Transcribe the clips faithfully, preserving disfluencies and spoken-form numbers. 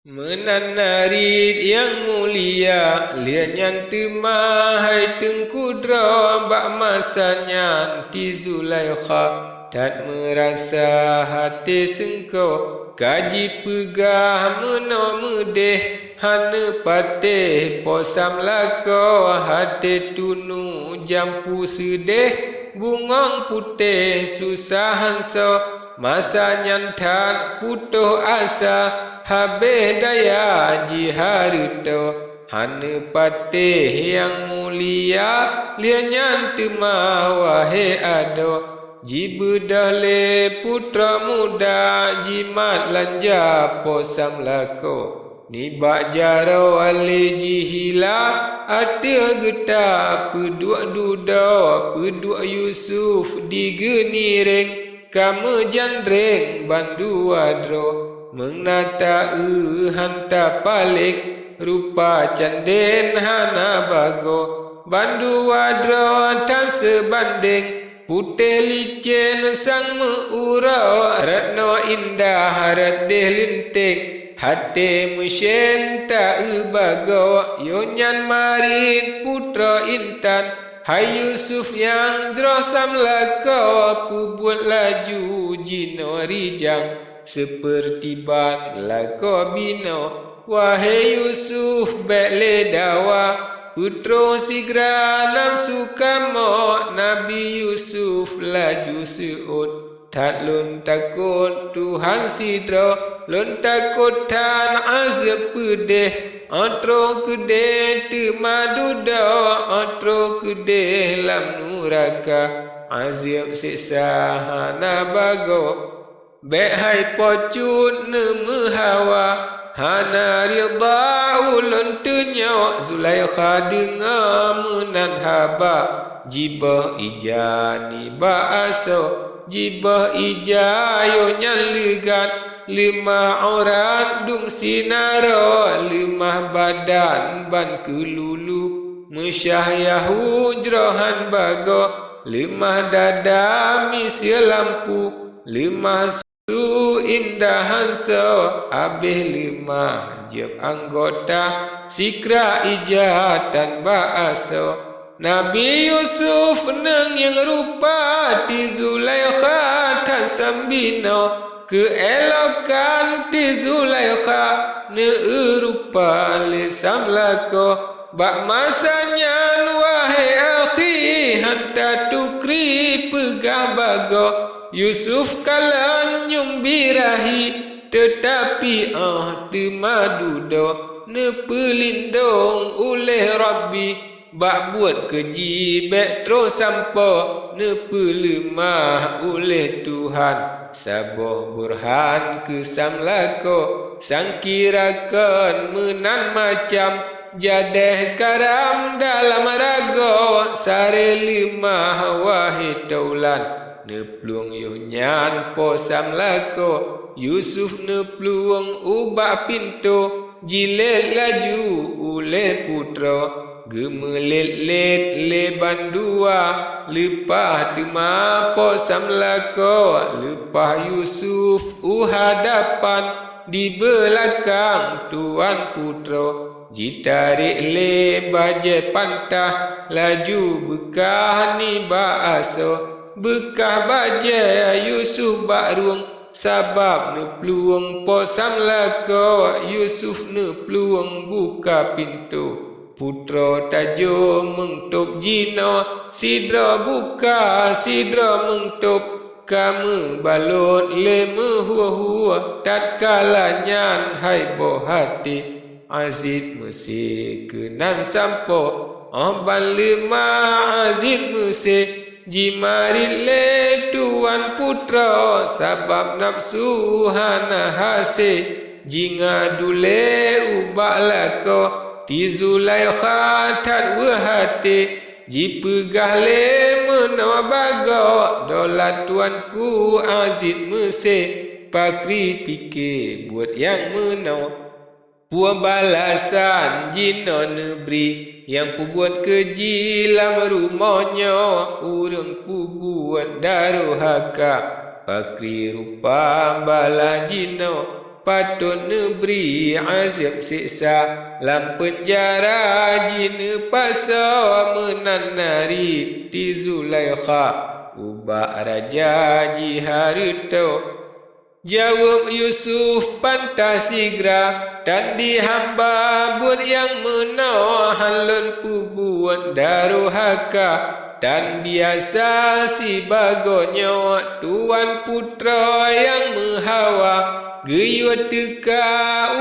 Meunan narit nyang mulia, lheueh nyan teuma hai teungku droe, bak masa nyan Ti Zulaikha that meurasa até seungko, ka jipeugah meunoe meudeh, hana patéh Po Sam lakoe, até tunu jampu seudeh, bungong putéh susah hansoe. Masa nyan that putôh asa, habéh daya jihareutoe. Hana patéh nyang mulia, lheueh nyan teuma wahé adoe. Jibeudôh lé putroe muda, jimat lanja Po Sam lakoe. Nibak jaroe lé jihila, ateueh geuta peuduek dudoe, peuduek Yusuf di geuniréng, ka meujanréng bandua droe. Meunata eu han tapaléng, rupa candén hana bagoe. Bandua droe that seubandéng, putéh licén sang meu-uroe, reutnoe indah rot deh leunteng, até meusyén ta eu bagoe. Yoh nyan marit putroe intan, hai Yusuf nyang jroh Sam lakoe, peubuet laju jinoe rijang, seupeurti ban lakoe binoe. Wahé Yusuf, bék lé dawa, peutroh sigra nafeusu kamoe. Nabi Yusuf laju seuôt, that lôn takot Tuhan sidroe, lôn takot that azeub peudeh. Óh troh keudeh teuma dudoe, óh troh keudeh lam nuraka, azeub seksa hana bagoe. Bék hai Po cut neumeuhawa, hana ridha ulôn tunyok. Zulaikha deungoe meunan haba, jibôh ija nibak asoe, jibôh ija yoh nyan leugat. Leumah aurat dum sinaroe, leumah badan ban keululu, meusyah yah hu jroh han bagoe. Leumah dada miseue lampu, leumah su indah hansoe, abéh leumah jieb anggota, sikrak ija tan bak asoe. Nabi Yusuf neungieng rupa, Ti Zulaikha that Sam binoe. Keuélokan Ti Zulaikha, neueu rupa lé Sam lakoe. Bak masa nyan, wahé akhi, han tatukri peugah bagoe. Yusuf kalon nyueng birahi, teutapi óh teuma dudoe, neupeulindong uleh Rabbi. Bak buet keuji bék troh sampoe, neupeuleumah uleh Tuhan. Saboh burhan keu Sam lakoe, sangki rakon meunan macam, jadéh karam dalam ragoe, saré leumah wahé taulan. Neuplueng yoh nyan Po Sam lakoe, Yusuf neuplueng ubak pintoe, jilét laju uleh putroe. Geumeulét-lét lé bandua, leupah teuma Po Sam lakoe, leupah Yusuf u hadapan, di beulakang tuan putroe. Jitarek lé bajée pantah, laju beukah nibak asoe. Beukah bajée Yusuf bak rueng, sabab neuplueng Po Sam lakoe. Yusuf neuplueng buka pintoe. Putroe tajok meungtôb jinoe, sidroe buka, sidroe meungtôb. Ka meubalot lé meuhue-hue, tatkala nyan hai boh até. Aziz Meusé keunan sampoe, óh ban leumah Aziz Meusé, jimarit lé tuan putroe, sabab nafeusu hana hasé. Jingadu lé ubak lakoe, Ti Zulaikha that weueh até. Jipeugah lé meunoe bagoe, "Dolat tuanku Aziz Meusé, pakri pike buet nyang meunoe. Peue balasan jinoe neubri, nyang peubuet keuji lam rumoh nyoe, ureuëng peubuet darohaka? Pakri rupa balaih jinoe?" Patot neubri azeueb seksa, lam peunjara jineupasoe, meunan na riti Zulaikha ubak raja jihareutoe. Jaweueb Yusuf pantas sigra, tan di hamba buet nyang meunoe, han lôn peubuet darohaka. Tan biasa sibagoe nyoe, tuan putroe nyang meuhawa, geuyue teuka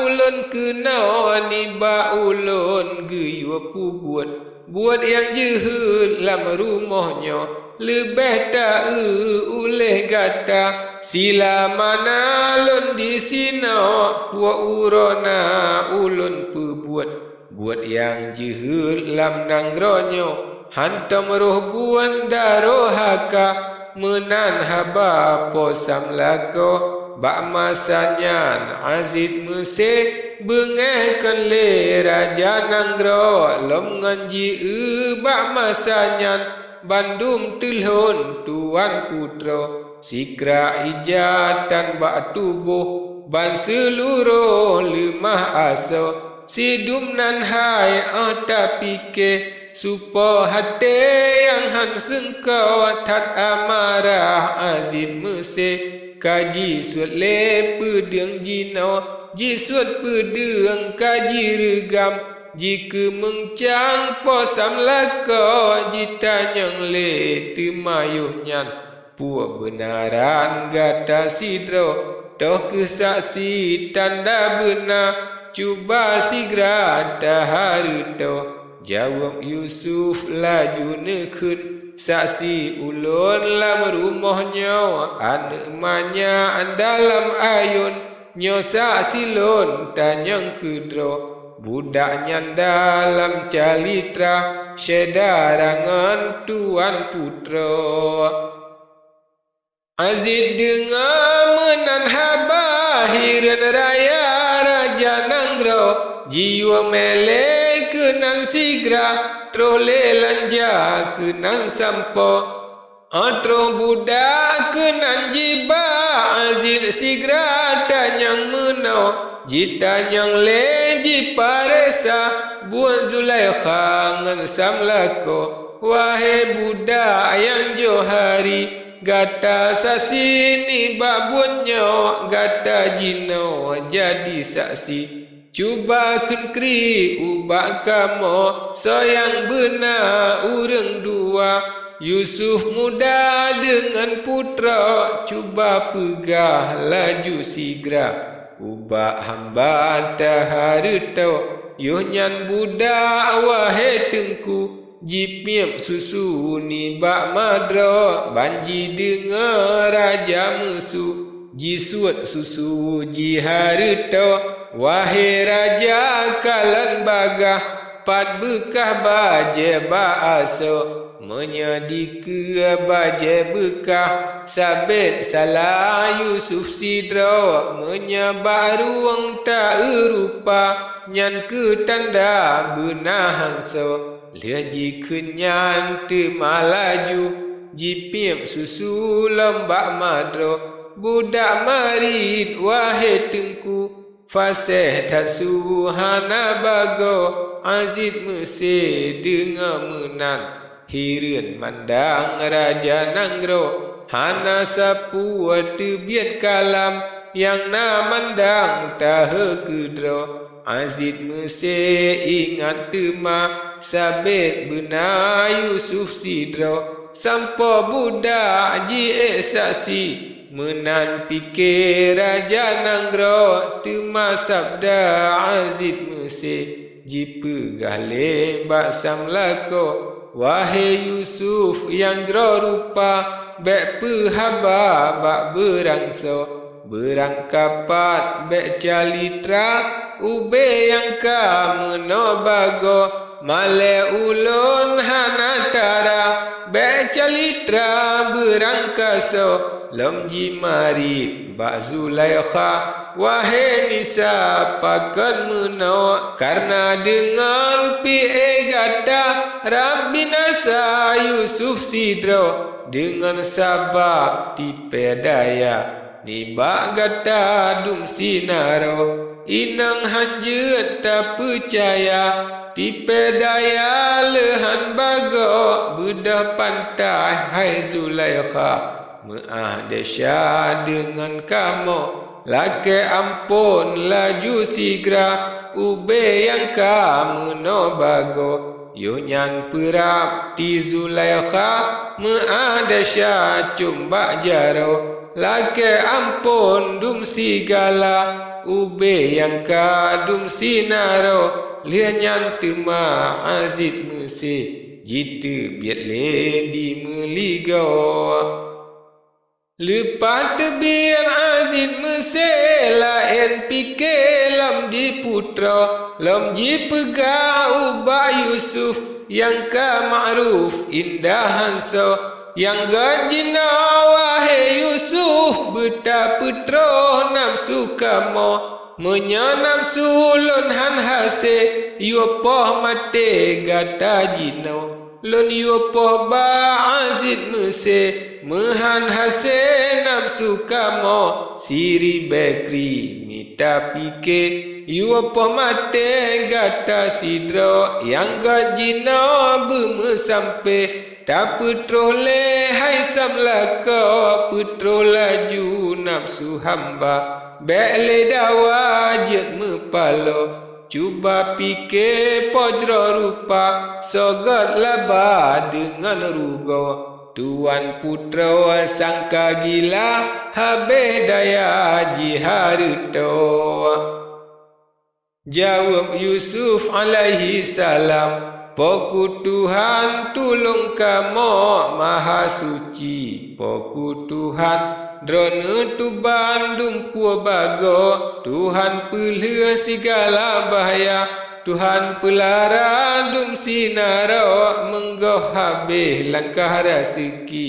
ulôn keunoe, nibak ulôn geuyue peubuet buet nyang jeuhet lam rumoh nyoe. Leubeh taeu uléh gata, silamana lôn disinoe, peue uroe na ulôn peubuet buet nyang jeuhet lam nanggroe nyoe, hantom roh buet darohaka. Meunan haba Po Samlakoe. Bak masa nyan Aziz Meusé beungéh kon lé raja nanggroe, lom ngon jieu bak masa nyan bandum teulhon tuan putroe. Sikra ija tan bak tuboh, ban seuluroh leumah asoe. Sidum nan hai óh tapike, supo até nyang han seungko, that amarah Aziz Meusé. Ka jisuet lé peudeueng jinoe, jisuet peudeueng ka jireugam, jikeumeuncang Po Samlakoe, jitanyong lé teuma yoh nyan. Peue beunaran gata sidroe, toh kheueh saksi tanda beuna, cuba sigra tahareutoe. Jaweueb Yusuf laju neukheun, saksi ulôn lam rumoh nyoe, aneuëk manyak dalam ayôn, nyoe saksi lôn tanyong keudroe. Budak nyan dalam calitra, syedara ngon tuan putroe. Aziz deungoe meunan haba, hireuen raya raja nanggroe, jiyue mé lé keunan sigra, troh lé lanja keunan sampoe. Óh troh budak keunan jiba, Aziz sigra tanyong meunoe, jitanyong lé jipareksa buet Zulaikha ngon Samlakoe. Wahé budak nyang johari, gata saksi nibak buet nyoe, gata jinoe jadi saksi. Cuba kheun kriek ubak kamoe, soe nyang beuna ureuëng dua, Yusuf muda deungon putroe? Cuba peugah laju sigra ubak hamba tahareutoe, yoh nyan budak, wahé teungku. Jipiep susu nibak madroe, ban jideungoe raja meusu. Jisuet susu jihareutoe, wahé raja kalon bagah, pat beukah bajée bak asoe. Meunyoe dikeue bajée beukah, sabét salah Yusuf sidroe. Meunyoe bak ruweueng taeu rupa, nyan kheueh tanda beuna hansoe. Lheueh jikheun nyan teuma laju, jipiep susu lom bak madroe. Budak marit, wahé teungku, faséh that su hana bagoe. Aziz Meusé deungoe meunan, hireuen mandang raja nanggroe. Hana sapeue teubiet kalam, nyang na mandang tahe keudroe. Aziz Meusé ingat teuma, sabét beuna Yusuf sidroe. Sampoe budak jiék saksi, meunan pike raja nanggroe. Teuma sabda Aziz Meusé, jipeugah lé bak Samlakoe, wahé Yusuf nyang jroh rupa, bék peuhaba bak beurangsoe. Beurangkapat bék calitra, ubé nyang ka meunoe bagoe. Malée ulôn hana tara, bék calitra beurangkasoe. Lom jimarit bak Zulaikha, wahé nisa, pakon meunoe? Kareuna deungon pié gata rab binasa Yusuf sidroe deungon sabab tipée daya. Nibak gata dum sinaroe, inong hanjeuet tapeucaya, tipée daya leuhan bagoe beudôh pantai hai Zulaikha. Meuáh desya deungon kamoe, lakée amphon laju sigra ubé nyang ka meunoe bagoe. Yoh nyan peurab ti Zulaikha, meuáh desya cöm bak jaroe, lakée amphon dum sigala ubé nyang ka dum sinaroe. Lheueh nyan teuma Aziz Meusé jiteubiet lé di meuligoe. Leupah teubiet Aziz Meusé, laén pike lom di putroe, lom jipeugah ubak Yusuf nyang ka makruf indah hansoe. Nyang gét jinoe, wahé Yusuf, beutapeutroh nafeusu kamoe. Meunyoe nafeusu lôn han hase, yue poh maté gata jinoe. Lôn yue poh bak Aziz Meusé, meuhan hase nafeusu kamoe. Siribée kri mita pike, yue poh maté gata sidroe. Nyang gét jinoe beumeusampé, tapeutroh lé hai sam lakoe, peutroh laju nafeusu hamba. Bék lé dawa jeuet meupaloe, cuba pike po jroh rupa, soe gét laba deungon rugoe. Tuwan putroe sangka gila, habéh daya jihareutoe. Jaweueb Yusuf alaihissalam, "Po kheueh Tuhan tulông kamoe, Mahasuci Po kheueh Tuhan. Droeneuh teuh bandum peue bagoe, Tuhan peulheueh sigala bahya, Tuhan peulara dum sinaroe, meunggöh habéh langkah raseuki.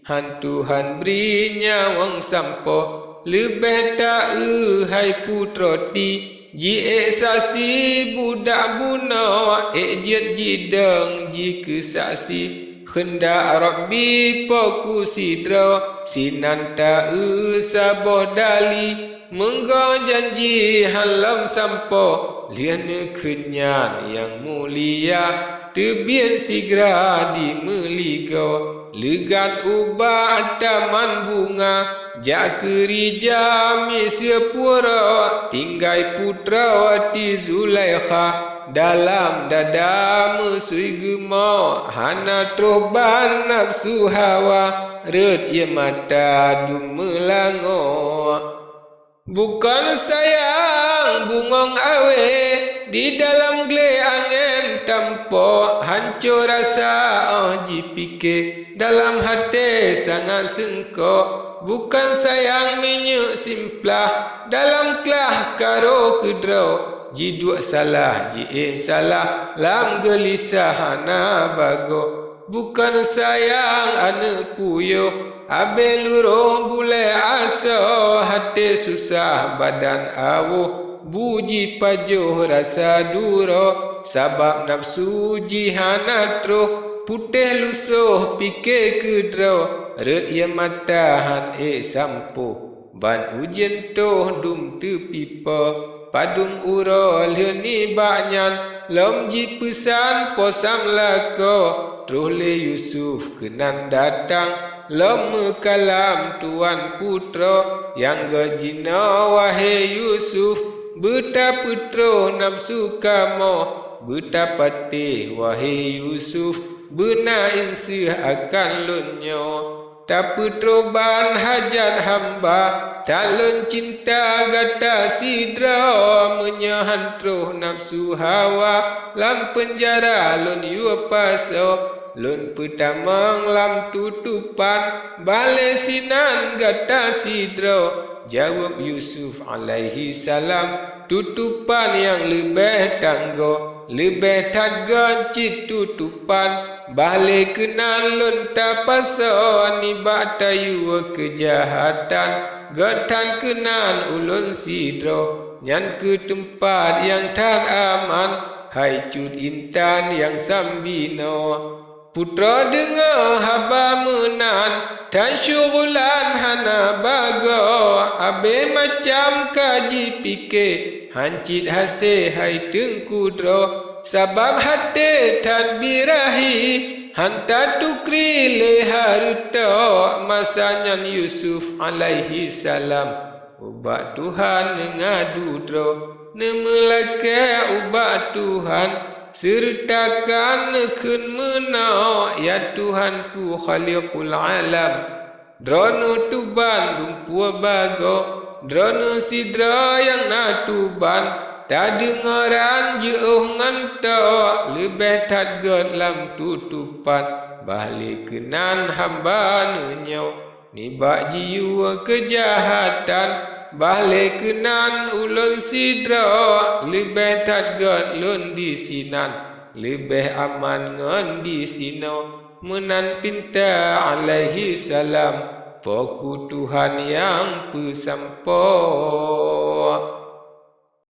Han Tuhan bri nyawöng sampoe, leubeh taeu hai putroe ti. Jiék saksi budak bunoe, ék jeuet jidong jikeu saksi. Keundak Rabbi Po kheueh sidroe, sinan taeu saboh dali. Meunggöh janji han lom sampoe, lheueh neukheun nyan nyang mulia, teubiet sigra di meuligoe. Leugat ubak taman bunga, jak keurija miseue pura, tinggai putroe ti Zulaikha. Dalam dada meusui geumoe, hana troh ban nafeusu hawa, rhot ié mata dum meulangoe. Bukon sayang bungöng awé, di dalam glé angén tampo, hanco rasa 'oh jipike, dalam haté sangat seungko. Bukon sayang minyeuk simplah, dalam klah karo keudroe, jiduek salah jiék salah, lam geulisah hana bagoe. Bukon sayang aneuëk puyoh, abée luroh bulée asoe, haté susah badan awoh, bu jipajoh rasa duroe, sabab nafeusu jih hana troh. Putéh lusoh pike keudroe, rhot ié mata han ék sampoe. Ban ujeuen toh dum teupipa, padum uroe lheueh nibak nyan, lom jipeusan po sam lakoe. Troh lé Yusuf keunan datang, lom meukalam tuwan putroe. Nyang gét jinoe, wahé Yusuf, beutapeutroh nafeusu kamoe, beutapatéh, wahé Yusuf, beuna inseuh akan lôn nyoe. Tapeutroh ban hajat hamba, that lôn cinta gata sidroe. Meunyoe han troh nafeusu hawa, lam peunjara lôn yue pasoe, lôn peutamong lam tutopan, bah lé sinan gata sidroe. Jaweueb Yusuf alaihissalam, tutopan nyang leubeh tanggoe, leubeh that gét cit tutopan. Bah lé keunan lôn tapasoe, nibak tayue keujahatan, gét that keunan ulôn sidroe. Nyan kheueh teumpat nyang that aman, hai cut intan nyang sam binoe. Putroe deungoe haba meunan, tan syugulan hana bagoe, abée macam ka jipike, han cit hase hai teungku droe. Sabab até that birahi, han tatukri lé hareutoe, masa nyan Yusuf alaihi salam ubak Tuhan neungadu droe, neumeulakée ubak Tuhan, seureuta ka neukheun meunoe, "Ya Tuhanku Khaliqul Alam, Droeneuh tuban dumpeue bagoe, Droeneuh sidroe nyang na tuban, tadeungoe ran jiôh ngon tok, leubeh that gét lam tutopan. Bah lé keunan hamba neunyoe nibak jiyue keujahatan, bah lé keunan ulôn sidroe, leubeh that gét lôn disinan, leubeh aman ngon disinoe." Meunan pinta alaihi salam, Po ku Tuhan nyang peusampoe.